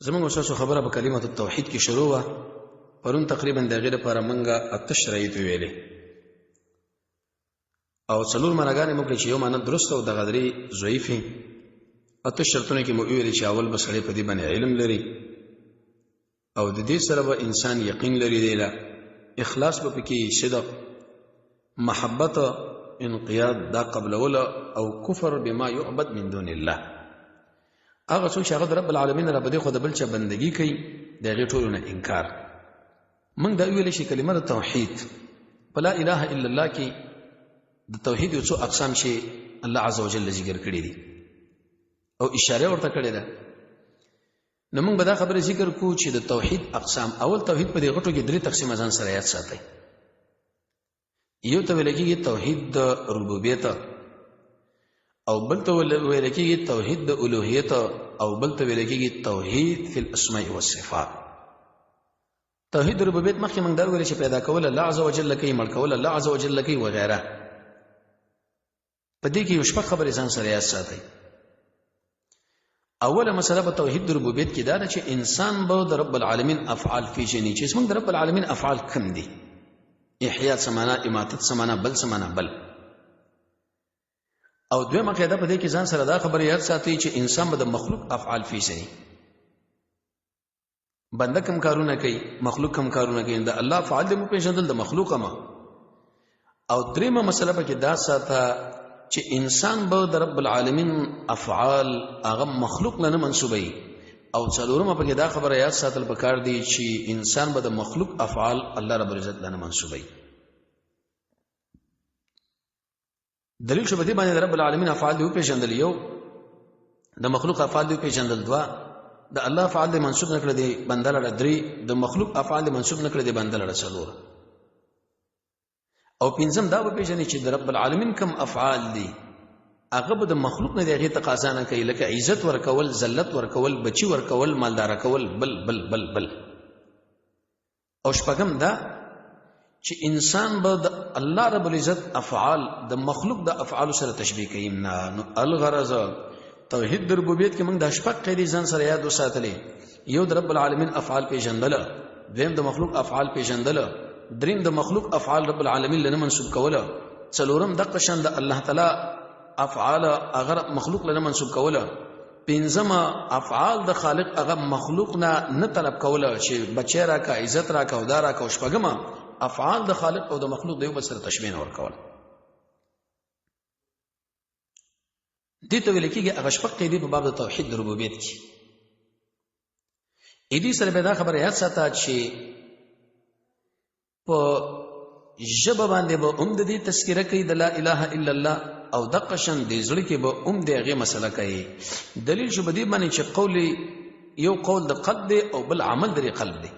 زمونږ ستاسو خبره په کلمه التوحید کې شروع وه. پرون تقریبا د هغې لپاره مونږ اته شرایط ویلې او څلور معناګانې مو کړې چې یو معنا درسته او دغه درې ضعیفې. اته شرطونه کې مو وویلې چې اول به سړی په دې باندې علم لري او د دې سره به انسان یقین لري، دی له اخلاص به پکې، صدق، محبت، انقیاد، دا قبلول او کفر بما يعبد من دون الله. هغه څوک چې هغه د رب العالمین را بده خو د بل چا بندگی کوي، د هغې ټولو نه انکار. موږ دا ویل شي کلمه د توحید په لا اله الا الله کې د توحید یو څو اقسام چې الله عز وجل ذکر کړی دي او اشاره ورته کړې ده. نو موږ به دا خبره ذکر کوو چې د توحید اقسام، اول توحید په دې غټو کې درې تقسیمه ځان سره یاد ساتئ. یو ته ویل کېږي توحید د ربوبیت، او بل ته ویل کېږي توحید د الوهیت، او بل ته ویل کېږي توحید فی الاسماء والصفات. توحید ربوبیت مخکې موږ دا ویل چې پیدا کول الله عز وجل کوي، مړ کول الله عز وجل کوي وغیره. په دې کې یو شپږ خبرې ځان سره یاد ساتئ. اوله مسله په توحید ربوبیت کې دا ده چې انسان به د رب العالمین افعال پیژني، چې زموږ د رب العالمین افعال کوم دي، احیا څه معنا، اماتت څه معنا، بل څه معنا، بل. او دویمه قاعده په دې کې ځان سره دا خبره یاد ساتي چې انسان به د مخلوق افعال پیژني. بنده کم کارونه کوي، مخلوق کم کارونه کوي، د الله افعال دې مو پیژندل د مخلوق ما. او دریمه مسله پکې دا ساته چې انسان به د رب العالمین افعال هغه مخلوق نه منسوبوي. او څلورمه پکې دا خبره یاد ساتل پکار دی چې انسان به د مخلوق افعال الله رب العزت نه منسوبوي. دلیل شو په دې باندې رب العالمین افعال دی پیژندل، یو د مخلوق افعال دی پیژندل، دوا د الله افعال دی منسوب نکړه دی بنده لره، درې د مخلوق افعال دی منسوب نکړه دی بنده لره، څلور. او پنځم دا به پیژني چې د رب العالمین کم افعال دي هغه به د مخلوق نه دی هغې تقاضا نه کوي، لکه عزت ورکول، ذلت ورکول، بچي ورکول، مالداره کول، بل بل بل بل. او شپږم دا چې انسان به د الله رب العزت افعال د مخلوق د افعال سره تشبیه کوي نه. نو الغرض توحید د ربوبیت کې موږ د شپږ قیدې ځان سره یاد وساتلې. یو د رب العالمین افعال پیژندل، دویم د مخلوق افعال پیژندل، دریم د مخلوق افعال رب العالمین لنه منسوب کوله، څلورم دقه شان د الله تعالی افعال هغه مخلوق لنه منسوب کوله، پنځم افعال د خالق هغه مخلوق نه نه طلب کوله چې بچی راکا، عزت راکا او دا راکا، او شپږم افعال د خالق او د مخلوق د یو بل سره تشبیه نه ورکول. دې ته ویل کېږي هغه شپږ قیدې په باب د توحید د ربوبیت کې. دې سره به دا خبره یاد ساته چې په ژبه باندې به هم د دې تذکره کوي د لا اله الا الله، او دقه شان د زړه کې به هم د هغې مسله کوي. دلیل شو په دې باندې چې قول یو قول د قلب دی او بل عمل د قلب دی.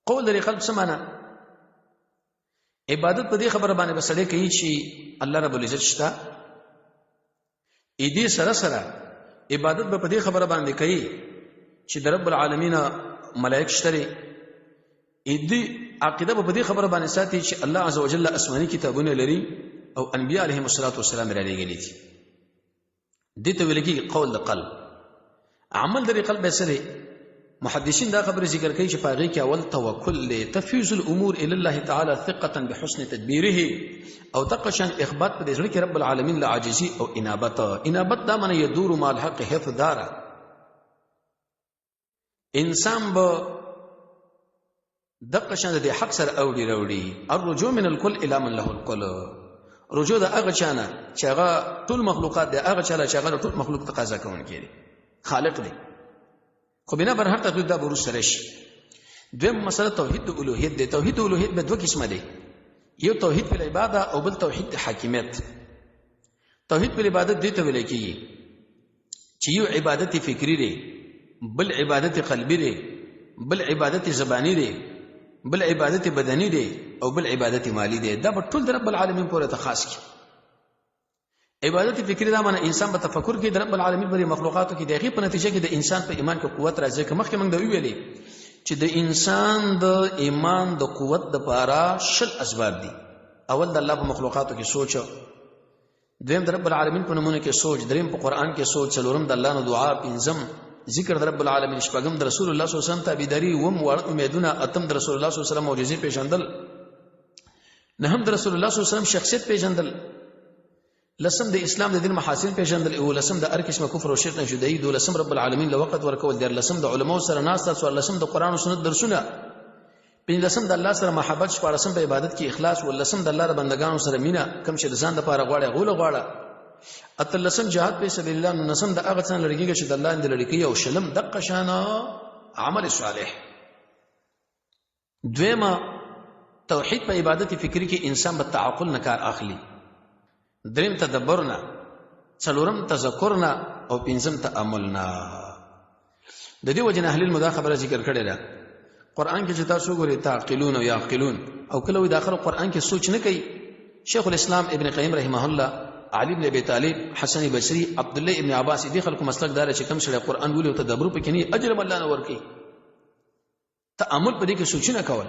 قول د قلب څه معنا؟ عبادت په دې خبره باندې به سړی کوي چې الله رب العزت شته. دې سره سره عبادت به په دې خبره باندې کوي چې د رب العالمین ملائک شته دي. دې عقیده به په دې خبره باندې ساتي چې الله عز وجل آسماني کتابونه لري او انبیاء علیهم الصلاة والسلام را لېږلي دي. دې ته ویل کېږي قول د قلب. عمل د قلب به څه دی؟ محدثین دا خبره ذکر کوي چې په هغې کې اول توکل دی، تفویض الامور الی الله تعالی ثقة بحسن تدبیره، او دقه شان اخبات په دې زړه کې رب العالمین له عاجزي او انابت. انابت دا معنی یدور مع الحق حيث دار. انسان به دقه شان د حق سره اوړي راوړي. الرجوع من الكل الى من له الكل، رجوع د هغه چا نه چې هغه ټول مخلوقات دی، هغه چا چې هغه ټول مخلوق تقاضا کوونکی دی، خالق دی. خو بنا بر هر تقدیر دا به وروسته راشي. دویم مسله توحید د الوهیت دی. توحید د الوهیت به دوه قسمه دی، یو توحید په عباده او بل توحید د حاکمیت. توحید په عبادت دی ته ویل کیږي چې یو عبادت فکری دی، بل عبادت قلبي دی، بل عبادت زبانی دی، بل عبادت بدني دی، او بل عبادت مالی دی. دا به ټول د رب العالمین پورې ته خاص کی. عبادت فکری دا معنی انسان به تفکر کوي د رب العالمین پر مخلوقاتو کې، د هغې په نتیجه کې د انسان په ایمان کې قوت راځي. که مخکې موږ دا وویلې چې د انسان د ایمان د قوت دپاره 20 اسباب دي. اول د الله په مخلوقاتو کې سوچ، دویم د رب العالمین په نومونو کې سوچ، دریم په قرآن کې سوچ، څلورم د الله نه دعا، پنځم ذکر د رب العالمین، شپږم د رسول الله صلی الله علیه وسلم تابعداري، اووم واړه امیدونه، اتم د رسول الله صلی الله علیه وسلم معجزې پېژندل، نهم د رسول الله صلی الله علیه وسلم شخصیت پېژندل، لسم د اسلام د دین محاسن پېژندل، او لسم د هر قسمه کفر او شرک نه جدایي، دولسم رب العالمین له وخت ورکول، دیارلسم د علماو سره ناسته، څوارلسم د قرآن او سنت درسونه، پنځلسم د الله سره محبت، شپاړسم په عبادت کې اخلاص، ولسم د الله د بندگانو سره مینه، کم چې د ځان لپاره غواړي غوله غواړه، اتلسم جهاد په سبیل الله، نولسم د هغه څه لري کېږي چې د الله اند لري کوي، او شلم دقه شان عمل صالح. دویمه توحید په عبادت فکری کې انسان به تعقل نه کار اخلي، دریم تدبر نه، څلورم تذکر نه، او پنځم تأمل نه. د دې وجه نه اهل علم دا خبره ذکر کړې ده، قرآن کې چې تاسو ګورئ تعقلون او یعقلون، او کله وي داخل قرآن کې سوچ نه کوي. شیخ الاسلام ابن قیم رحمه الله، علي بن ابي طالب، حسن بصري، عبد الله ابن عباس، دې خلکو مسلک دار چې کم سړی قرآن ولي او تدبر پکې نه، اجر الله نه ورکي. تأمل په دې کې سوچونه کول.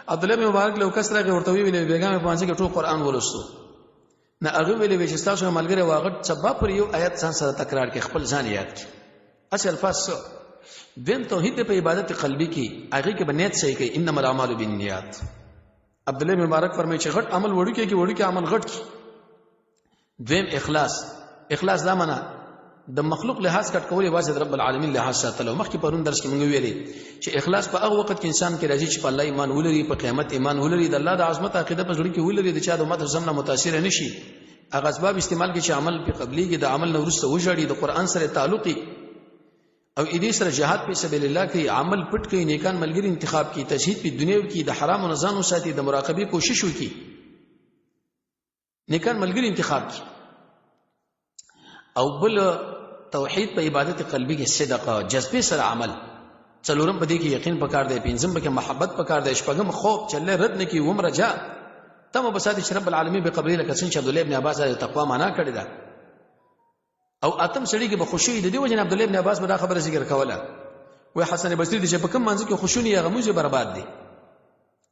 عبد الله بن مبارک له کس راغی ورته ویلې بیګا مې پانځه کې ټول قرآن ولوستو، نه هغه ویلې چې تاسو ملګری واغټ سبا پر یو آیت ځان سره تکرار کې خپل ځان یاد کړي. اصل الفاظ څه؟ دویم توحید په عبادت قلبي کې هغه کې بنیت صحیح کوي، انما الاعمال بالنیات. عبد الله بن مبارک فرمایي چې غټ عمل وړو کې کې وړو کې عمل غټ کی. دویم اخلاص، اخلاص دا معنا د مخلوق لحاظ کټ کول، یوازې د رب العالمین لحاظ ساتل. مخکې پرون درس کې مونږ ویلې چې اخلاص په هغه وخت کې انسان کې راځي چې په الله ایمان ولري، په قیامت ایمان ولري، د الله د عظمت عقیده په زړه کې ولري، د چا د امت زمنه متاثر نه شي، هغه اسباب استعمال کې چې عمل په قبليږي، د عمل نه وروسته وژاړي، د قرآن سره تعلقي او دې سره جهاد په سبیل الله کې عمل پټ کوي، نیکان ملګری انتخاب کوي، تزهید په دنیا کې د حرام نه ځان وساتي، د مراقبې کوشش وکړي، نیکان ملګری انتخاب کړي. او بل توحید په عبادت قلبي کې صدقه جذبه سره عمل، څلورم په دې کې یقین پکار دی، پنځم په کې محبت پکار دی، شپږم خوف چې الله رد نه کړي، اووم رجا تمه بساتي چې رب العالمین به قبلې، لکه څنګه چې عبد الله ابن عباس د تقوا معنا کړې ده. او اتم سړي کې به خوشي د دې وجه عبد الله ابن عباس به دا خبره ذکر کوله، وای حسن بصري چې په کوم منځ کې خوشونی هغه موږ برباد دي.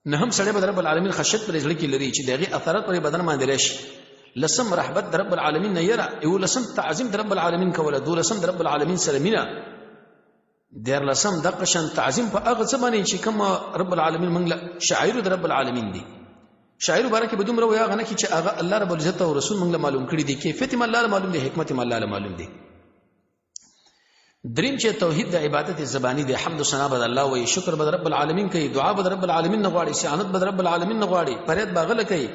نه هم سړی به رب العالمین خشیت پر زړه کې لري چې دغه اثرات پر بدن باندې راشي. لسم رحبت د رب العالمین نه یره، یو لسم تعظیم د رب العالمین کوله، دولسم د رب العالمین سره مینه، دیر لسم دغه شان تعظیم په هغه څه باندې چې کوم رب العالمین موږ له شاعر د رب العالمین دي. شاعر مبارک به دومره ویا غنه چې هغه الله رب العزت او رسول موږ له معلوم کړی دي، کیفیت هم الله له معلوم دي، حکمت هم الله له معلوم دي. دریم چې توحید د عبادت زبانی دی، حمد و ثنا بد الله وي، شکر بد رب العالمین کوي، دعا بد رب العالمین نه غواړي، استعانت بد رب العالمین نه غواړي، فریاد باغله کوي،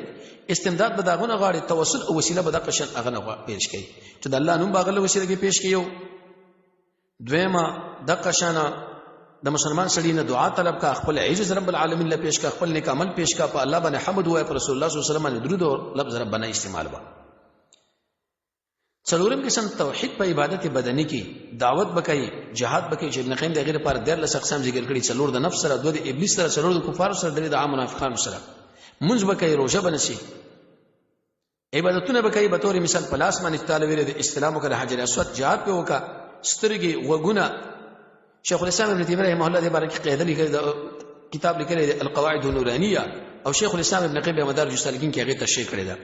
استمداد بد هغه نه غواړي، توسل او وسیله بد قشن هغه نه پیش کوي چې د الله نوم باغله وسیله کې پیش کوي. دویمه د قشنه د مسلمان سړي نه دعا طلب کا، خپل عجز رب العالمین له پیش کا، خپل نیک عمل پیش کا، په الله باندې حمد وای، پر رسول الله صلی الله علیه وسلم باندې درود او لفظ ربنا استعمال وا. څلورم قسم توحید په عبادت بدني کې دعوت بکای، جهاد بکای، چې ابن قیم د غیر پر 13 اقسام ذکر کړي، څلور د نفس سره، دوه د ابلیس سره، څلور د کفار سره، درې د عام منافقانو سره. منځ بکای، روزه بنسي، عبادتونه بکای، به تور مثال پلاس باندې تعالی ویل د استلام وکړه، حجر اسود جهاد په وکا، سترګې وګونه. شیخ الاسلام ابن تیمیه رحمه الله دې باره کې قاعده لیکلې ده، کتاب لیکلی دی القواعد النورانیه، او شیخ الاسلام ابن قیم مدارج السالکین کې هغه تشریح کړې ده.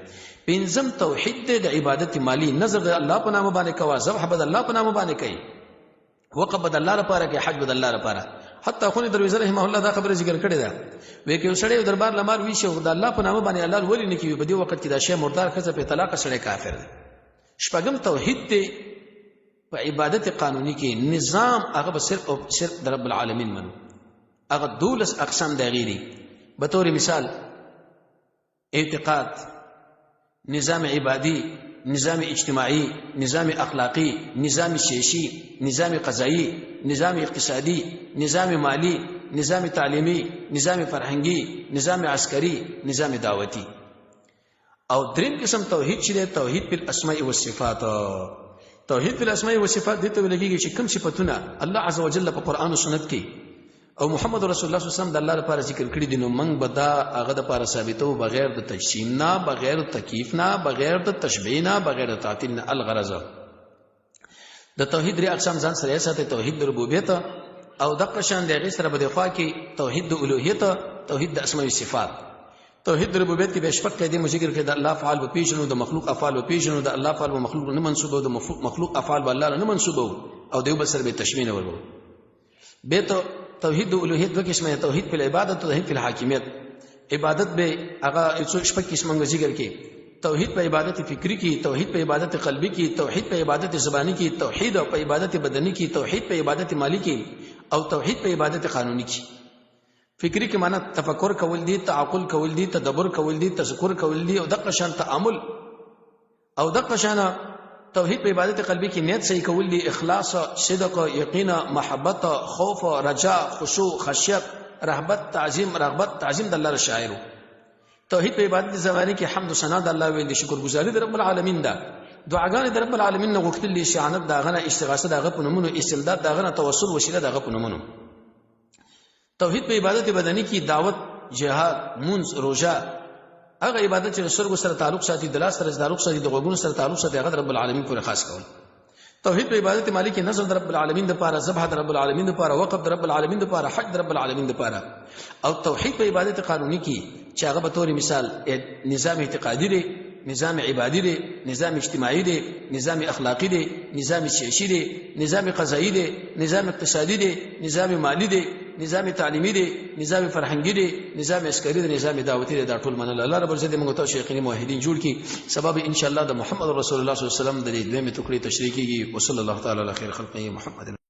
پنځم توحید دی د عبادت مالی، نظر د الله په نامه باندې کوه، ذبح به د الله په نامه باندې کوي، وقف به د الله لپاره کوي، حج به د الله لپاره. حتی خونې درویزه رحمه الله دا خبره ذکر کړې ده، وایي که یو سړی دربار لمار وي چې د الله په نامه باندې الله ولې نه کوي، په دې وخت کې دا شی مردار ښځه په طلاق سړی کافر دی. شپږم توحید دی په عبادت قانوني کې، نظام هغه به صرف او صرف د رب العالمین منو. هغه 12 اقسام د هغې دي، به طور مثال اعتقاد، نظام عبادي، نظام اجتماعي، نظام اخلاقي، نظام سیاسي، نظام قضایي، نظام اقتصادي، نظام مالي، نظام تعلیمي، نظام فرهنګي، نظام عسکري، نظام دعوتي. او دریم قسم توحید چې دی توحید په الاسماء والصفات. توحید په الاسماء والصفات دې ته ویل کېږي چې کوم صفاتونه الله عز وجل په قرآن او سنت کې او محمد رسول الله صلی الله علیه وسلم د الله لپاره ذکر کړی دي، نو موږ به دا هغه د لپاره ثابتو بغیر د تجسیم نه، بغیر د تکیف نه، بغیر د تشبیه نه، بغیر د تعطیل نه. الغرض د توحید درې اقسام ځان سره ساتي، توحید د ربوبیت او دغه شان د هغې سره به د خوا کې توحید د الوهیت، توحید د اسماء صفات. توحید د ربوبیت کې به شپږ قاعدې مو ذکر کړې، د الله افعال به پېژنو، د مخلوق افعال به پېژنو، د الله افعال به مخلوق نه منسوبو، د مخلوق افعال به الله نه منسوبو، او دیو بل سره به تشبیه نه ورغو. به ته توحید د الوهیت دوه قسمه، توحید په عبادت او توحید په حاکمیت. عبادت به هغه څو شپږ قسمه ذکر کې، توحید په عبادت فکری کې، توحید په عبادت قلبي کې، توحید په عبادت زبانی کې، توحید په عبادت بدني کې، توحید په عبادت مالی کې، او توحید په عبادت قانوني کې. فکری کې معنی تفکر کول دي، تعقل کول دي، تدبر کول دي، تذکر کول دي، او دغه شان تعامل. او دغه شان توحید په عبادت قلبي کې نیت صحیح کول دي، اخلاص، صدق، یقین، محبت، خوف، رجا، خشوع، خشیت، رهبت، تعظیم، رغبت، تعظیم د الله شاعر. توحید په عبادت زمانه کې حمد و ثنا د الله ویل دي، شکر گزاري د رب العالمین ده، دعاګانې د رب العالمین نه غوښتل دي، استعانت د هغه نه، استغاثه د هغه په نومونو، استمداد د هغه نه، توسل وسیله د هغه په نومونو. توحید په عبادت بدني کې دعوت، جهاد، مونځ، روژه، هغه عبادت چې د سترګو سره تعلق ساتي، د لاس سره تعلق ساتي، د غوږونو سره تعلق ساتي، هغه د رب العالمین پورې خاص کول. توحید په عبادت مالی کې نظر د رب العالمین د پاره، ذبح د رب العالمین د پاره، وقف د رب العالمین د پاره، حج د رب العالمین د پاره. او توحید په عبادت قانوني کې چې هغه به تور مثال نظام اعتقادي دی، نظام عبادي دی، نظام اجتماعي دی، نظام اخلاقي دی، نظام سیاسي دی، نظام قضایي دی، نظام اقتصادي دی، نظام مالی دی، نظام تعلیمي دی، نظام فرهنګي دی، نظام عسکري دی، نظام دعوتي دی. دا ټول منل الله رب العزت موږ تاسو یقیني موحدین جوړ کړي. سبب ان شاء الله د محمد رسول الله صلی الله علیه وسلم د دې دویمې ټوکړې تشریح کیږي. وصلی الله تعالی علی خیر خلقه محمد.